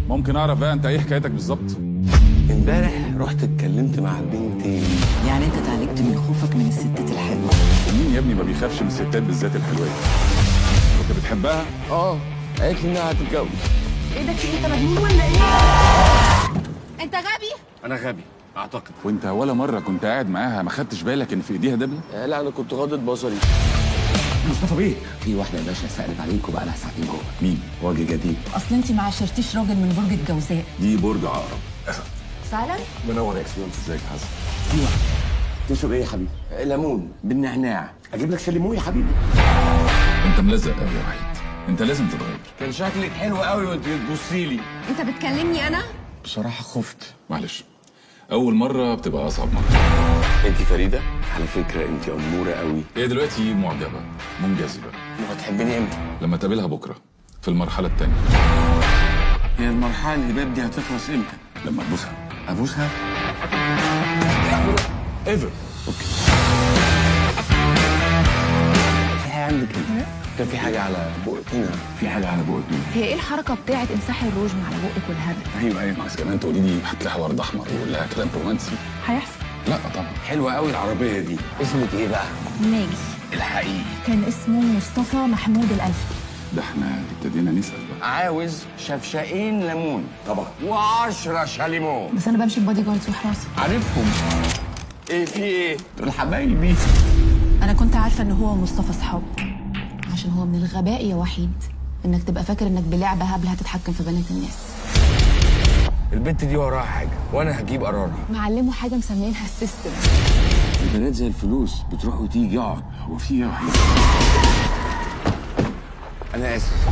ممكن اعرف بقى انت ايه حكايتك بالظبط؟ امبارح رحت اتكلمت مع بنتين. يعني انت اتعالجت من خوفك من الستات الحلوة؟ مين يا ابني ما بيخافش من الستات بالذات الحلوة؟ كنت بتحبها؟ اه، قالت لي انها هتتجوز. ايه ده، في انت مجنون ولا ايه؟ انت غبي؟ انا غبي اعتقد. وانت ولا مرة كنت قاعد معاها ما خدتش بالك ان في ايديها دبله؟ لا انا كنت غاضب بصري. مصطفى بيه، في واحدة يا باشا سالت عليك وبقى لها ساعتين جوه. مين؟ راجل جديد. اصل انت ما عاشرتيش راجل من برج الجوزاء. دي برج عقرب. فعلا؟ منور يا excellence. ازيك يا حسن؟ في واحدة. تشرب ايه يا حبيبي؟ ليمون بالنعناع. اجيب لك شاليمو يا حبيبي؟ انت ملزق قوي يا وحيد، انت لازم تتغير. كان شكلك حلو قوي وانت بتبصي لي. انت بتكلمني انا؟ بصراحة خفت. معلش، اول مرة بتبقى اصعب مرة. انت فريدة على فكرة، انت اموره قوي. هي دلوقتي معجبه منجذبه. وهتحبني امتى؟ لما تقابلها بكره في المرحلة الثانية. هي المرحلة الهباب دي هتخلص امتى؟ لما تبوسها. ابوسها؟ ever. okay. في حاجة عندك هنا؟ كان في حاجة على بقك هنا. في حاجة على بقك مين؟ هي ايه الحركة بتاعت امسحي الروج من على بقك والهبل؟ ايوه ايوه. عايز كمان تقولي لي هات لها ورد احمر وقول لها كلام رومانسي؟ هيحصل؟ لا طبعا. حلوة قوي العربية دي. اسمك ايه بقى؟ ناجي. الحقيقي كان اسمه مصطفى محمود الالفي. ده احنا ابتدينا نسال بقى. عاوز شفشقين ليمون طبعا و10 شاليمو. بس انا بمشي ببادي جاردز وحراسه. عارفهم. ايه في ايه؟ دول حبايبي. انا كنت عارفه ان هو ومصطفى صحاب، عشان هو من الغباء يا وحيد انك تبقى فاكر انك بلعبه هبلة هتتحكم في بنات الناس. البنت دي وراها حاجة وانا هجيب قرارها. معلمه حاجة مسمينها ال system. البنات زي الفلوس بتروح وتيجي. اقعد. هو في ايه يا وحيد؟ انا اسف.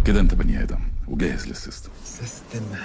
كده انت بني ادم وجاهز لل system. system.